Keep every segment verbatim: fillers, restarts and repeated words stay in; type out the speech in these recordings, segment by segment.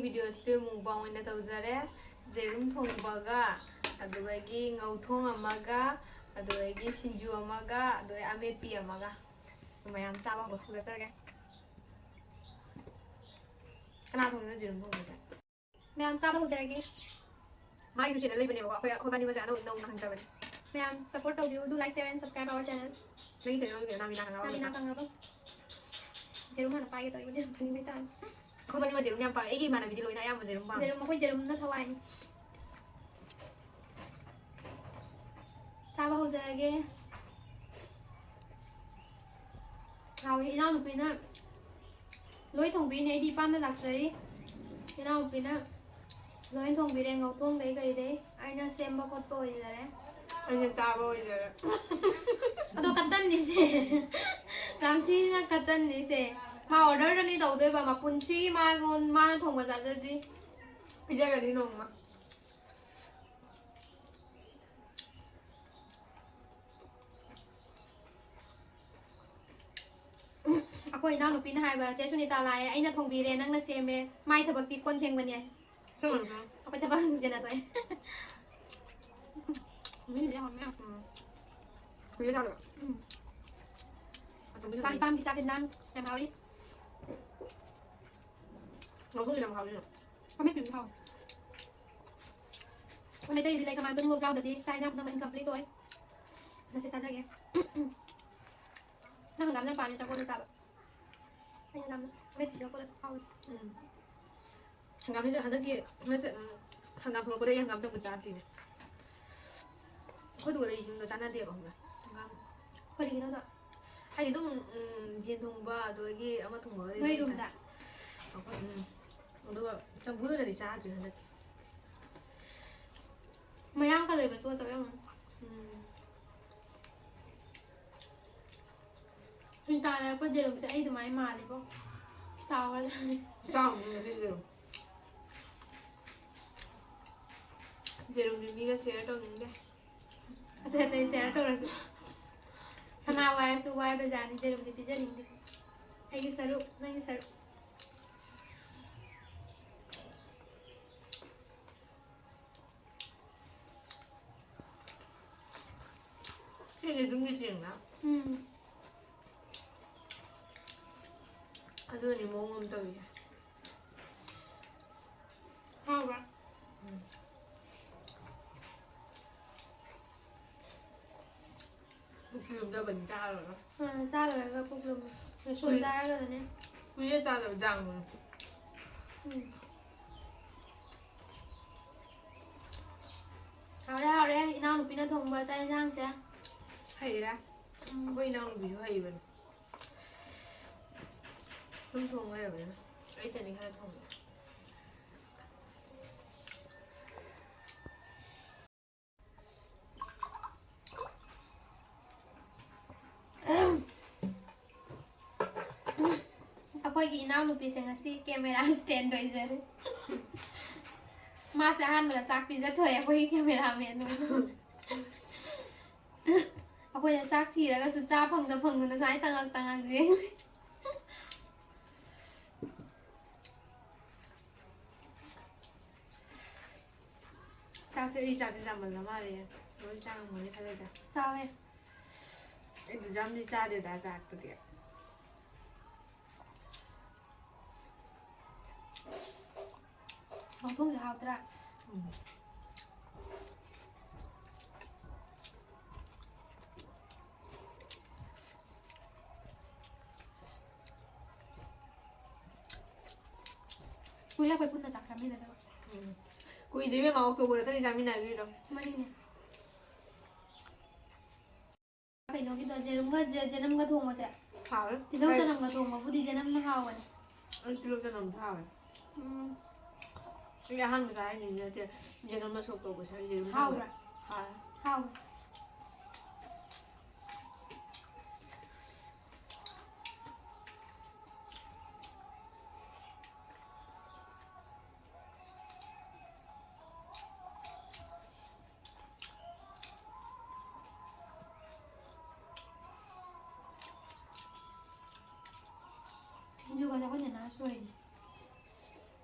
ꯚꯤꯗꯤꯑꯣꯁꯤꯗꯤ mukbang ꯑꯣꯏꯅ ꯇꯧꯖꯔꯦ꯫ ꯌꯦꯔꯨꯝ ꯊꯣꯡꯕꯒ, ꯑꯗꯨꯗꯒꯤ ꯉꯧꯊꯣꯡ ꯑꯃꯒ, ꯑꯗꯨꯗꯒꯤ ꯁꯤꯡꯖꯨ ꯑꯃꯒ, ꯑꯗꯨꯗꯒꯤ ꯑꯃꯦꯠꯄꯤ ꯑꯃꯒ꯫ ꯃꯌꯥꯝ ꯆꯥꯕ ꯍꯧꯒꯠ-, ꯍꯧꯒꯠꯆꯔꯒꯦ꯫ ꯀꯅꯥ ꯊꯣꯡꯉꯤꯅꯣ ꯌꯦꯔꯨꯝ ꯊꯣꯡꯕꯁꯦ? ꯃꯌꯥꯝ ꯆꯥꯕ ꯍꯧꯖꯔꯒꯦ꯫ ꯃꯥꯒꯤ ꯆꯦꯅꯦꯜ ꯂꯩꯕꯅꯦꯕꯀꯣ, ꯑꯩꯈꯣꯏ, ꯑꯩꯈꯣꯏꯕꯥꯅꯤ ꯃꯁꯦ ꯑꯅꯧ-, ꯅꯧꯅ ꯍꯪꯖꯕꯅꯦ꯫ ꯃꯌꯥꯝ support ꯇꯧꯕꯤꯌꯨ, do like, share and subscribe our channel꯫ ꯅꯪꯒꯤ ꯆꯦꯅꯦꯜꯒꯤ ꯅꯥꯃꯤꯅꯥ ꯈꯪꯉꯕ? ꯅꯥꯃꯤꯅꯥ ꯈꯪꯉꯕ? ꯌꯦꯔꯨꯝ ꯍꯥꯟꯅ ꯄꯥꯏꯒꯦ ꯇꯧꯔꯤꯕ, ꯌꯦꯔꯨꯝ ꯆꯥꯅꯤꯡꯕꯩ ꯆꯥꯡ꯫ ꯑꯩꯈꯣꯏꯕꯥꯅꯤ ꯌꯦꯔꯨꯝ ꯌꯥꯝ ꯄꯥꯝꯃꯦ꯫ ꯑꯩꯒꯤ ꯏꯃꯥꯟꯅꯕꯤꯗꯤ ꯂꯣꯏꯅ ꯑꯌꯥꯝꯕ ꯌꯦꯔꯨꯝ ꯄꯥꯝꯃꯦ꯫ ꯌꯦꯔꯨꯝ, ꯑꯩꯈꯣꯏ ꯌꯦꯔꯨꯝꯅ ꯊꯋꯥꯏꯅꯤ꯫ ꯆꯥꯕ ꯍꯧꯖꯔꯒꯦ꯫ ꯍꯥꯎꯋꯤ꯫ ꯏꯅꯥꯎꯅꯨꯄꯤꯅ ꯂꯣꯏ ꯊꯣꯡꯕꯤꯔꯤꯅꯦ, ꯑꯩꯗꯤ ꯏꯄꯥꯝꯗ ꯂꯥꯛꯆꯔꯤ꯫ ꯏꯅꯥꯎꯅꯨꯄꯤꯅ ꯂꯣꯏ ꯊꯣꯡꯕꯤꯔꯦ, ꯉꯧꯊꯣꯡꯗꯩ ꯀꯩꯗꯩ꯫ ꯑꯩꯅ ꯁꯦꯝꯕ ꯈꯣꯠꯄ ꯑꯣꯏꯖꯔꯦ꯫ ꯑꯩꯅ ꯆꯥꯕ ꯑꯣꯏꯖꯔꯦ꯫ ꯑꯗꯣ ꯀꯇꯟꯅꯤꯁꯦ꯫ ꯌꯥꯝ ꯊꯤꯅ ꯀꯇꯟꯅꯤꯁꯦ꯫ ꯃꯥ order ꯗꯅꯤ ꯇꯧꯗꯣꯏꯕ, ꯃꯄꯨꯟꯁꯤꯒꯤ ꯃꯥꯉꯣꯟ-, ꯃꯥꯅ ꯊꯣꯡꯕ ꯆꯥꯖꯗ꯭ꯔꯤ꯫ ꯄꯤꯖꯒꯅꯤ ꯅꯣꯡꯃ꯫ ꯑꯩꯈꯣꯏ ꯏꯅꯥꯎꯅꯨꯄꯤꯅ ꯍꯥꯏꯕ, "ꯆꯦ ꯁꯨꯅꯤꯇꯥ ꯂꯥꯛꯑꯦ, ꯑꯩꯅ ꯊꯣꯡꯕꯤꯔꯦ, ꯅꯪꯅ ꯁꯦꯝꯃꯦ, ꯃꯥꯏ ꯊꯕꯛꯇꯤ ꯀꯣꯟ ꯐꯦꯡꯕꯅꯦ"꯫ ꯆꯞ ꯃꯥꯟꯅꯩ꯫ ꯑꯩꯈꯣꯏ ꯊꯕꯛ ꯍꯟꯖꯤꯟꯅ ꯊꯣꯛꯑꯦ꯫ ꯃꯤꯅꯗꯤ ꯍꯥꯎꯅꯤ꯫ ꯎꯝ꯫ ꯀꯨꯏꯔꯦ ꯆꯥꯗꯕ꯫ ꯎꯝ꯫ ꯑꯇꯣꯝꯕꯤꯅ ꯄꯥꯝ-, ꯄꯥꯝꯒꯤ ꯆꯥꯛ ꯌꯦꯟꯖꯥꯡ ꯌꯥꯝ ꯍꯥꯎꯔꯤ꯫ ꯉꯧꯊꯣꯡ ꯌꯥꯝ ꯍꯥꯎꯋꯤ꯫ ꯑꯃꯦꯠꯄꯤꯁꯨ ꯍꯥꯎꯋꯤ꯫ ꯑꯩꯈꯣꯏ ꯃꯩꯇꯩꯒꯤꯗꯤ ꯂꯩ ꯀꯃꯥꯟ ꯄꯨꯝꯅꯃꯛ ꯌꯥꯎꯗ꯭ꯔꯗꯤ ꯆꯥꯛ ꯌꯦꯟꯖꯥꯡ ꯄꯨꯝꯅꯃꯛ incomplete ꯑꯣꯏ꯫ ꯉꯁꯤ ꯆꯥꯖꯒꯦ꯫ ꯅꯪ ꯍꯪꯒꯥꯝ ꯌꯥꯝ ꯄꯥꯝꯃꯦ ꯅꯠꯇ꯭ꯔꯥ ꯀꯣꯠꯂ ꯆꯥꯕ? ꯑꯩꯅ ꯌꯥꯝꯅ ꯑꯃꯦꯠꯄꯤꯁꯤꯒ ꯀꯣꯠꯂꯁꯨ ꯍꯥꯎꯋꯤ꯫ ꯎꯝ꯫ ꯍꯪꯒꯥꯝꯁꯤꯁꯨ ꯍꯟꯗꯛꯀꯤ, ꯍꯟꯗꯛ, ꯎꯝ, ꯍꯪꯒꯥꯝ ꯊꯣꯛꯂꯛꯄꯗꯒꯤ ꯍꯪꯒꯥꯝ ꯆꯝꯐꯨꯠ ꯆꯥꯗ꯭ꯔꯤꯅꯦ꯫ ꯑꯩꯈꯣꯏꯗꯨꯒ ꯂꯩꯁꯤꯡꯒ ꯆꯥꯟꯅꯗꯦꯕ, ꯈꯪꯕ꯭ꯔꯥ? ꯍꯪꯒꯥꯝ꯫ ꯀꯔꯤꯒꯤꯅꯣꯗꯣ? ꯍꯥꯏꯗꯤ ꯑꯗꯨꯝ, ꯎꯝ, ꯌꯦꯟ ꯊꯣꯡꯕ, ꯑꯗꯨꯗꯒꯤ ꯑꯃ ꯊꯣꯡꯕꯒꯗꯤ ꯅꯣꯏ ꯑꯗꯨꯝ ꯔꯨꯝꯗ? ꯆꯥꯏ꯫ ꯑꯩꯈꯣꯏ, ꯎꯝ꯫ ꯑꯗꯨꯒ ꯆꯝꯐꯨꯠ ꯑꯣꯏꯅꯗꯤ ꯆꯥꯗ꯭ꯔꯤ ꯍꯟꯗꯛꯇꯤ꯫ ꯃꯌꯥꯡ ꯀꯗꯣꯏꯕ ꯇꯣꯠꯇꯕ ꯌꯥꯝ꯫ ꯎꯝ꯫ ꯁꯨꯅꯤꯇꯥꯅ ꯂꯩꯔꯛꯄ ꯌꯦꯔꯨꯝꯁꯦ ꯑꯩ ꯑꯗꯨꯃꯥꯏꯅ ꯃꯥꯜꯂꯤꯕꯣ꯫ ꯆꯥꯎꯔ ꯂꯩꯔꯝꯃꯦ꯫ ꯆꯥꯎꯕꯅꯦ ꯉꯁꯤ ꯌꯦꯔꯨꯝ꯫ ꯌꯦꯔꯨꯝꯁꯦ ꯃꯤꯒ share ꯇꯧꯅꯤꯡꯗꯦ꯫ ꯑꯇꯩ ꯑꯇꯩ share ꯇꯧꯔꯁꯨ꯫ ꯁꯅꯥ ꯋꯥꯏꯔꯁꯨ ꯋꯥꯏꯕ ꯖꯥꯠꯅꯤ, ꯌꯦꯔꯨꯝꯗꯤ ꯄꯤꯖꯅꯤꯡꯗꯦ꯫ ꯑꯩꯒꯤ ꯁꯔꯨꯛ, ꯅꯪꯒꯤ ꯁꯔꯨꯛ꯫ ꯁꯤꯗꯤ ꯑꯗꯨꯝ ꯌꯦꯡꯉꯤꯅ꯫ ꯎꯝ꯫ ꯑꯗꯨꯅꯤ ꯃꯑꯣꯡ ꯑꯃ ꯇꯧꯔꯤꯁꯦ꯫ ꯍꯥꯎꯕ꯭ꯔꯥ? ꯎꯝ꯫ ꯄꯨꯛꯁꯨ ꯂꯨꯝꯗꯕꯅꯤ ꯆꯥꯔꯒ꯫ ꯑꯥ, ꯆꯥ ꯂꯣꯏꯔꯒ ꯄꯨꯛ ꯂꯨꯝꯃꯦ꯫ ꯔꯦꯁꯣꯟ ꯀꯨꯏ-, ꯆꯥꯔꯒꯅꯅꯦ꯫ ꯀꯨꯏꯔꯦ ꯆꯥꯗꯕ ꯖꯥꯝꯗꯨꯅ꯫ ꯎꯝ꯫ ꯍꯥꯎꯔꯦ, ꯍꯥꯎꯔꯦ꯫ ꯏꯅꯥꯎꯅꯨꯄꯤꯅ ꯊꯣꯡꯕ ꯆꯥꯛ ꯌꯦꯟꯁꯥꯡꯁꯦ꯫ ꯍꯩꯔꯦ꯫ ꯎꯝ꯫ ꯑꯩꯈꯣꯏ ꯏꯅꯥꯎꯅꯨꯄꯤꯁꯨ ꯍꯩꯕꯅꯦ꯫ ꯁꯨꯝ ꯊꯣꯡ ꯂꯩꯔꯕꯅꯤꯅ꯫ ꯑꯩꯇꯅꯤ ꯈꯔ ꯊꯣꯡꯕ꯫ ꯑꯩꯈꯣꯏꯒꯤ ꯏꯅꯥꯎꯅꯨꯄꯤꯁꯦ ꯉꯁꯤ camera stand ꯑꯣꯏꯖꯔꯦ꯫ ꯃꯥꯁꯦ ꯑꯍꯥꯟꯕꯗ ꯆꯥꯛ ꯄꯤꯖꯊꯣꯛꯑꯦ ꯑꯩꯈꯣꯏꯒꯤ cameraman ꯑꯣꯏꯅ꯫ ꯑꯩꯈꯣꯏꯅ ꯆꯥꯛ ꯊꯤꯔꯒꯁꯨ ꯆꯥ ꯐꯪꯗ ꯐꯪꯗꯅ ꯁꯨꯃꯥꯏꯅ ꯇꯉꯛ ꯇꯉꯛ ꯌꯦꯡ ꯂꯩ꯫ ꯆꯥꯛꯁꯦ ꯑꯩ ꯆꯥꯛꯁꯦ ꯆꯥꯃꯜꯂ ꯃꯥꯜꯂꯦ꯫ ꯂꯣꯏ ꯆꯥ ꯉꯝꯃꯅꯤ ꯈꯜꯂꯦꯗ꯫ ꯆꯥꯎꯋꯦ꯫ ꯑꯩ ꯑꯗꯨ ꯌꯥꯝꯗꯤ ꯆꯥꯗꯦꯗ ꯆꯥꯛꯇꯨꯗꯤ꯫ ꯃꯈꯣꯡꯁꯦ ꯍꯥꯎꯇ꯭ꯔꯥ? ꯎꯝ꯫ ꯀꯨꯏꯔꯦ ꯑꯩꯈꯣꯏ ꯄꯨꯟꯅ ꯆꯥꯛ ꯆꯥꯃꯤꯟꯅꯗꯕ꯫ ꯎꯝ꯫ ꯀꯨꯏꯗ꯭ꯔꯤ ꯏꯕꯦꯝꯃ, October ꯗꯅꯤ ꯆꯥꯃꯤꯟꯅꯈ꯭ꯔꯤꯗꯣ꯫ ꯃꯔꯤꯅꯦ꯫ ꯀꯩꯅꯣꯒꯤꯗꯣ, ꯌꯦꯔꯨꯝꯒ ꯖꯦ-, ꯖꯦꯅꯝꯒ ꯊꯣꯡꯕꯁꯦ꯫ ꯍꯥꯎꯋꯦ꯫ ꯇꯤꯜꯍꯧ ꯆꯅꯝꯒ ꯊꯣꯡꯕꯕꯨꯗꯤ ꯖꯦꯅꯝꯅ ꯍꯥꯎꯕꯅꯦ꯫ ꯑꯩ ꯇꯤꯜꯍꯧ ꯆꯅꯝꯁꯨ ꯍꯥꯎꯋꯦ꯫ ꯎꯝ꯫ ꯑꯩ ꯑꯍꯥꯟꯕ ꯆꯥꯔꯤꯅꯤ ꯅꯠꯇꯦ, ꯌꯦꯔꯨꯝ ꯑꯃ ꯁꯣꯛ ꯇꯧꯕꯁꯦ, ꯌꯦꯔꯨꯝ ꯍꯥꯎꯕ꯭ꯔꯥ? ꯍꯥꯎꯋꯦ꯫ ꯍꯥꯎꯋꯦ꯫ ꯁꯤꯡꯖꯨꯒꯁꯦ ꯑꯩꯈꯣꯏ ꯅꯦꯅꯥ ꯁꯣꯏꯔꯤꯅꯦ꯫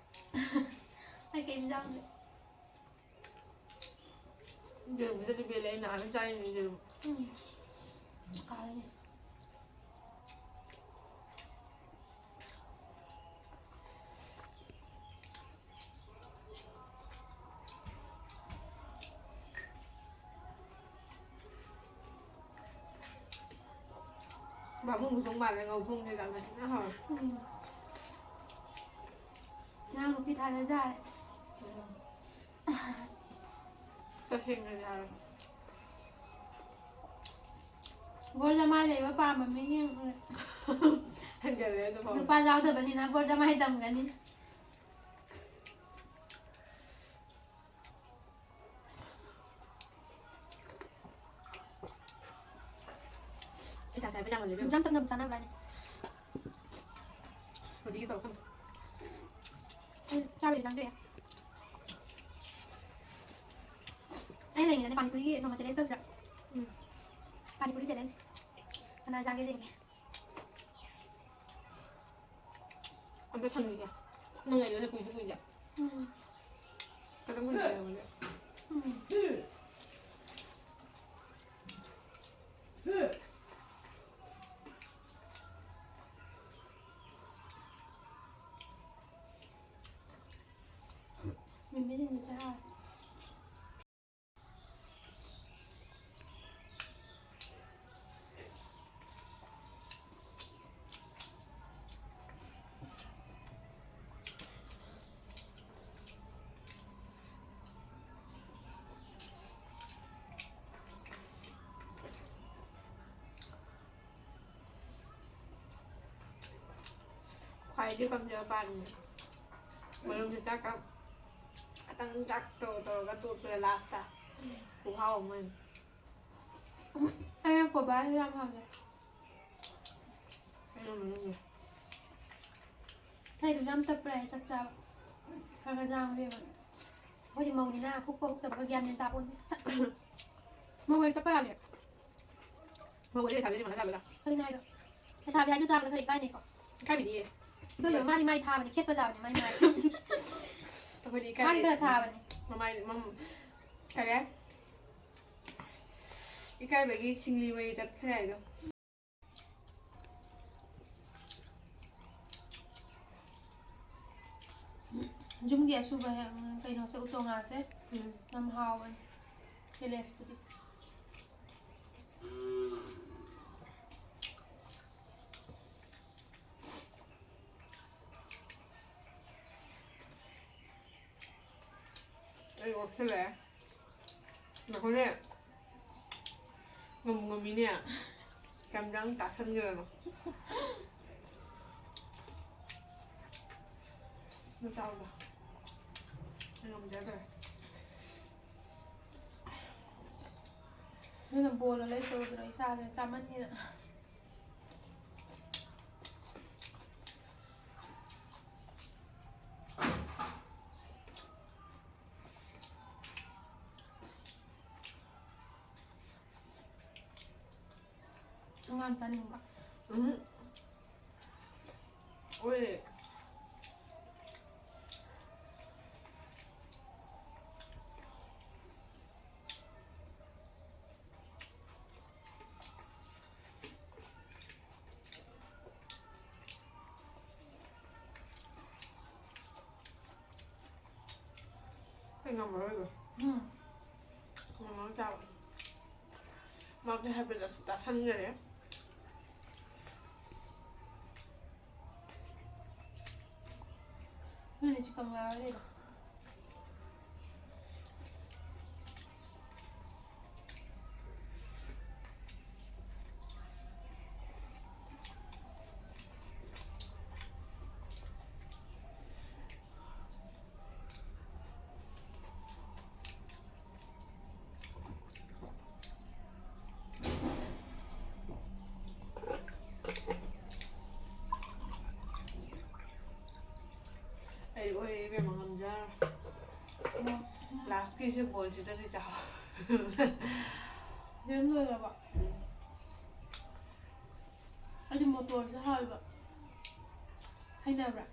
ꯑꯩ ꯀꯩꯝ ꯆꯥꯗ꯭ꯔꯤ꯫ ꯌꯦꯔꯨꯝꯁꯤꯗꯤ ꯄꯦꯜꯂꯦ, ꯑꯩ ꯅꯍꯥꯟ ꯆꯥꯏꯅꯤ ꯌꯦꯔꯨꯝ꯫ ꯎꯝ꯫ ꯀꯥꯎꯔꯦꯅꯦ꯫ ꯕꯥꯃꯣꯟ ꯈꯨꯊꯣꯡ ꯃꯥꯜꯂꯦ, ꯉꯧ ꯊꯣꯡꯗꯦ ꯌꯥꯝꯅ ꯊꯤꯅ ꯍꯥꯎꯋꯦ꯫ ꯎꯝ꯫ ꯏꯅꯥꯎꯅꯨꯄꯤ ꯊꯥꯖꯖꯥꯔꯦ꯫ ꯎꯝ꯫ ꯇꯁꯦꯡꯅ ꯌꯥꯔꯦ꯫ ꯒꯣꯜ ꯖꯃꯥꯏ ꯂꯩꯕ ꯄꯥꯝꯕ ꯃꯤꯁꯤꯡ ꯍꯟꯖꯜꯂꯦ ꯑꯗꯨ ꯐꯥꯎ꯫ ꯅꯨꯄꯥ ꯌꯥꯎꯗꯕꯅꯤꯅ ꯒꯣꯜ ꯖꯃꯥꯏ ꯇꯝꯒꯅꯤ꯫ ꯍꯤꯗꯥꯛ ꯆꯥꯏꯕ ꯌꯥꯝꯃꯜꯂꯦ ꯏꯕꯦꯝꯃ꯫ ꯌꯥꯝ ꯇꯞꯅꯕꯨ ꯆꯥꯅꯕ꯭ꯔꯥꯅꯦ? ꯍꯧꯖꯤꯛꯀꯤ ꯇꯧꯔꯛꯀꯅꯨ꯫ ꯎꯝ, ꯆꯥꯕꯗꯤ ꯆꯪꯗꯦ꯫ ꯑꯩ ꯂꯩꯔꯤꯉꯩꯗꯅꯦ ꯄꯥꯅꯤꯄꯨꯔꯤꯒꯤ ꯅꯣꯡꯃ challenge ꯇꯧꯁꯤꯔꯥ? ꯎꯝ꯫ ꯄꯥꯅꯤꯄꯨꯔꯤ challenge꯫ ꯀꯅꯥ ꯆꯥꯒꯦ ꯌꯦꯡꯒꯦ꯫ ꯑꯝꯇ ꯁꯪꯉꯤꯒꯦ꯫ ꯅꯪ ꯂꯩꯕꯗ ꯀꯨꯏꯁꯨ ꯀꯨꯏꯗꯦ꯫ ꯎꯝ꯫ ꯈꯤꯇꯪ ꯀꯨꯏꯅ ꯂꯩꯔꯝꯃꯗꯤ꯫ ꯎꯝ꯫ ꯃꯤꯃꯤꯁꯤꯡꯗꯨꯁꯨ ꯍꯥꯎꯋꯦ꯫ ꯈ꯭ꯋꯥꯏꯗꯒꯤ ꯄꯥꯝꯖꯕ ꯄꯥꯔꯠꯅꯤ꯫ ꯃꯔꯨꯝꯁꯦ ꯆꯥꯛꯀ ꯈꯇꯪ ꯆꯥꯛ ꯇꯧꯔ ꯇꯧꯔꯒ ꯇꯣꯠꯄꯗ last ꯈꯨꯍꯥꯎ ꯑꯃ꯫ ꯑꯩꯅ ꯀꯣꯕꯔꯁꯦ ꯌꯥꯝ ꯍꯥꯎꯖꯩ꯫ ꯑꯩꯅ ꯃꯔꯨꯝꯁꯦ꯫ ꯑꯩꯗꯣ ꯌꯥꯝ ꯇꯞꯄ꯭ꯔꯥ ꯑꯩ ꯆꯥꯛ ꯆꯥꯕ? ꯈꯔ ꯈꯔ ꯆꯥꯕ ꯏꯕꯦꯝꯃ꯫ ꯑꯩꯈꯣꯏꯗꯤ ꯃꯧꯅꯤꯅ ꯍꯨꯛꯄ ꯍꯨꯛꯇꯕꯒ ꯒ꯭ꯌꯥꯟ ꯃꯦꯟ ꯇꯥꯄꯣꯟꯇꯦ꯫ ꯃꯧ ꯑꯣꯏ ꯆꯠꯄ ꯌꯥꯕ꯭ꯔꯥ? ꯃꯧ ꯑꯣꯏ ꯂꯩꯁꯥꯕꯤꯗꯤ ꯃꯥꯟꯅ ꯌꯥꯕ꯭ꯔꯥ? ꯑꯗꯨꯅꯦ ꯍꯥꯏꯗꯣ꯫ ꯂꯩꯁꯥꯕꯤ ꯍꯥꯏꯗꯣ ꯆꯥꯕꯗ ꯈꯔ ꯏꯀꯥꯏꯅꯩꯀꯣ꯫ ꯏꯀꯥꯏꯕꯤꯗꯤꯌꯦ꯫ ꯑꯗꯨ ꯑꯣꯏꯔꯁꯨ ꯃꯥꯗꯤ ꯃꯥꯏ ꯊꯥꯕꯅꯦ, ꯈꯦꯠꯄ ꯇꯥꯕꯅꯦ ꯃꯥꯏ ꯃꯥꯏꯁꯦ꯫ ꯑꯩꯈꯣꯏꯗꯤ ꯏꯀꯥꯏ-, ꯃꯥꯗꯤ ꯈꯔ ꯊꯥꯕꯅꯦ꯫ ꯃꯃꯥꯏ-, ꯃꯝ-, ꯀꯔꯤ? ꯏꯀꯥꯏꯕꯒꯤ ꯁꯤꯡꯂꯤ ꯃꯔꯤ ꯇꯠꯈ꯭ꯔꯦ ꯍꯥꯏꯗꯣ꯫ ꯌꯨꯝꯒꯤ ꯑꯁꯨꯕ ꯍꯦꯛ, ꯎꯝ, ꯀꯩꯅꯣꯁꯦ, ꯎꯇꯣꯡ ꯉꯥꯁꯦ꯫ ꯎꯝ꯫ ꯌꯥꯝ ꯍꯥꯎꯕꯅꯦ꯫ ꯀꯦꯂꯦꯁꯄꯨꯗꯤ꯫ ꯑꯩ ꯑꯣꯠꯁꯜꯂꯛꯑꯦ꯫ ꯉꯥꯏꯈꯣꯅꯦ꯫ ꯉꯝꯕꯨ ꯉꯝꯃꯤꯅꯦ꯫ ꯀꯌꯥꯝ ꯆꯪ ꯇꯥꯁꯟꯈ꯭ꯔꯅꯣ꯫ ꯅꯆꯥꯎꯗꯣ꯫ ꯑꯩ ꯉꯝꯖꯗ꯭ꯔꯦ꯫ ꯅꯣꯏꯅ ꯕꯣꯜꯗꯣ ꯂꯩ ꯇꯧꯗ꯭ꯔꯣ? ꯏꯆꯥꯁꯦ ꯆꯥꯃꯟꯒꯤꯗꯅ꯫ ꯍꯪꯒꯥꯝ ꯆꯥꯅꯤꯡꯕ꯫ ꯎꯝ꯫ ꯑꯣꯏꯔꯦ꯫ ꯑꯩ ꯉꯝꯃꯔꯣꯏꯕ꯫ ꯎꯝ꯫ ꯉꯝꯃꯔꯣꯏ ꯆꯥꯕ꯫ ꯃꯥꯗꯤ ꯍꯥꯏꯐꯦꯠ ꯆꯥꯁꯟꯈꯔꯦ꯫ ꯅꯣꯏꯅ ꯆꯤꯛꯀꯟ ꯉꯥꯏꯔ ꯂꯩꯔꯣ꯫ ꯑꯩ ꯑꯣꯏ ꯏꯕꯦꯝꯃ ꯉꯝꯖꯔꯣꯏ꯫ ꯂꯥꯁꯀꯤꯁꯦ ꯕꯣꯜꯁꯤꯗꯗꯤ ꯆꯥꯎ꯫ ꯌꯦꯔꯨꯝ ꯂꯣꯏꯈ꯭ꯔꯕꯣ? ꯎꯝ꯫ ꯑꯩꯗꯤ ꯃꯣꯇꯣꯔꯁꯦ ꯍꯥꯎꯋꯦꯕ꯫ ꯍꯩꯅꯕ꯭ꯔꯥ?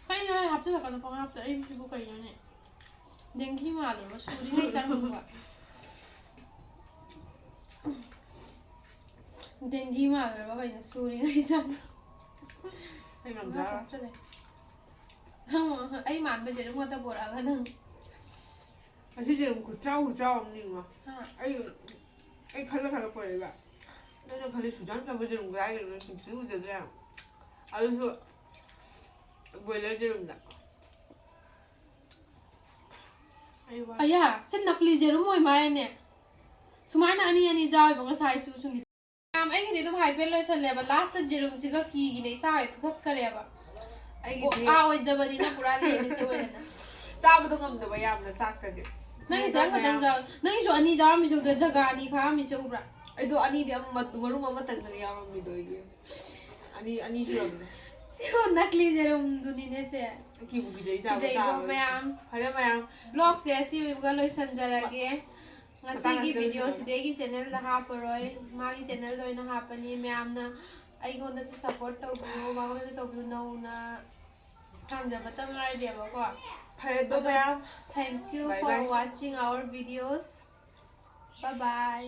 ꯀꯩꯅꯣ ꯍꯥꯏ ꯍꯥꯞꯆꯤꯜꯂꯛꯀꯅꯨ ꯄꯪꯍꯥꯞꯇ꯫ ꯑꯩꯁꯤꯕꯨ ꯀꯩꯅꯣꯅꯦ? ꯗꯦꯡꯒꯤ ꯃꯥꯜꯂꯨꯔꯕ ꯁꯨꯔꯤꯉꯩ ꯆꯪꯕ꯫ ꯗꯦꯡꯒꯤ ꯃꯥꯜꯂꯨꯔꯕ ꯀꯩꯅꯣ ꯁꯨꯔꯤꯉꯩ ꯆꯪꯕ꯫ ꯑꯩ ꯉꯝꯖꯔꯣꯏ꯫ ꯅꯪ ꯑꯩ ꯃꯥꯟꯕ ꯖꯦꯔꯨꯝ ꯉꯥꯛꯇ ꯄꯣꯔꯛꯑꯒ ꯅꯪ꯫ ꯑꯁꯤ ꯖꯦꯔꯨꯝ ꯈꯨꯆꯥꯎ ꯈꯨꯆꯥꯎ ꯑꯃꯅꯤꯉꯣ꯫ ꯍꯥ? ꯑꯩ ꯑꯩ ꯈꯜꯂ ꯈꯜꯂ ꯄꯣꯔꯛꯏꯕ꯫ ꯅꯪꯅ ꯈꯜꯂꯤ ꯁꯨꯖꯥꯟ ꯆꯥꯕ ꯖꯦꯔꯨꯝ ꯀꯗꯥꯏꯗꯅꯣ ꯄꯤꯛꯇꯨ ꯎꯖꯗ꯭ꯔꯦ꯫ ꯑꯗꯨꯁꯨ ꯕꯣꯏꯂꯔ ꯖꯦꯔꯨꯝꯗ꯫ ꯑꯩ ꯋꯥ- ꯑꯌꯥ, ꯁꯤ ꯅꯀꯂꯤ ꯖꯦꯔꯨꯝ ꯑꯣꯏ ꯃꯥꯜꯂꯦꯅꯦ꯫ ꯁꯨꯃꯥꯏꯅ ꯑꯅꯤ ꯑꯅꯤ ꯆꯥꯎꯋꯦꯕ ꯉꯁꯥꯏꯁꯨ ꯁꯨꯝ꯫ ꯃꯌꯥꯝ, ꯑꯩꯒꯤꯗꯤ ꯑꯗꯨꯝ ꯍꯥꯏꯐꯦꯠ ꯂꯣꯏꯁꯜꯂꯦꯕ꯫ ꯂꯥꯁꯇ ꯖꯦꯔꯨꯝꯁꯤꯒ ꯀꯤꯒꯤꯅꯦ ꯏꯁꯥ ꯍꯦꯛ ꯊꯨꯀꯠꯈꯔꯦꯕ꯫ ꯑꯩꯒꯤꯗꯤ ꯑꯥ ꯑꯣꯏꯗꯕꯅꯤꯅ ꯄꯨꯔꯥ ꯂꯦꯝꯃꯤꯁꯦ ꯑꯣꯏꯔꯦꯅ꯫ ꯆꯥꯕꯗꯣ ꯉꯝꯗꯕ ꯌꯥꯝꯅ ꯆꯥꯛꯇꯗꯤ꯫ ꯅꯪꯒꯤꯁꯦ ꯑꯃꯈꯛꯇꯪ ꯆꯥꯎ-, ꯅꯪꯒꯤꯁꯨ ꯑꯅꯤ ꯆꯥꯎꯔꯝꯃꯤꯁꯦ ꯎꯗ꯭ꯔꯥ? ꯖꯒꯥ ꯑꯅꯤ ꯈꯥꯛꯑꯝꯃꯤꯁꯦ ꯎꯕ꯭ꯔꯥ? ꯑꯩꯗꯣ ꯑꯅꯤꯗꯤ ꯑꯃ ꯃꯔꯨꯝ ꯑꯃꯇꯪꯗꯅꯤ ꯌꯥꯎꯔꯝꯃꯤꯗꯣ ꯑꯩꯒꯤ꯫ ꯑꯅꯤ ꯑꯅꯤ ꯁꯨꯔꯝꯃꯦ꯫ ꯁꯤ ꯅꯀꯂꯤ ꯖꯦꯔꯨꯝꯗꯨꯅꯤꯅꯦ ꯁꯦ꯫ ꯀꯤꯕꯨ ꯀꯤꯖꯩ ꯆꯥꯕ ꯀꯤꯖꯩꯀꯣ ꯆꯥꯕ꯫ ꯃꯌꯥꯝ꯫ ꯐꯔꯦ ꯃꯌꯥꯝ꯫ ꯕ꯭ꯂꯣꯒꯁꯦ ꯑꯁꯤꯒ ꯂꯣꯏꯁꯟꯖꯔꯒꯦ꯫ ꯉꯁꯤꯒꯤ ꯃꯇꯥꯡ ꯑꯁꯤꯗ ꯚꯤꯗꯤꯑꯣꯁꯤꯗꯤ ꯑꯩꯒꯤ ꯆꯦꯅꯦꯜꯗ ꯍꯥꯞꯄꯔꯣꯏ, ꯃꯥꯒꯤ ꯆꯦꯅꯦꯜꯗ ꯑꯣꯏꯅ ꯍꯥꯞꯄꯅꯤ꯫ ꯃꯌꯥꯝꯅ ꯑꯩꯉꯣꯟꯗꯁꯨ ꯁꯞꯄꯣꯔꯠ ꯇꯧꯕꯤꯌꯨ, ꯃꯉꯣꯟꯗꯁꯨ ꯇꯧꯕꯤꯌꯨ꯫ ꯅꯧꯅ ꯍꯥꯡꯖꯕꯇ ꯉꯥꯏꯔꯤꯕꯀꯣ꯫ ꯐꯔꯦ ꯑꯗꯣ ꯑꯗꯣ ꯃꯌꯥꯝ꯫ Thank you Bye for bye. Watching our videos. Bye bye.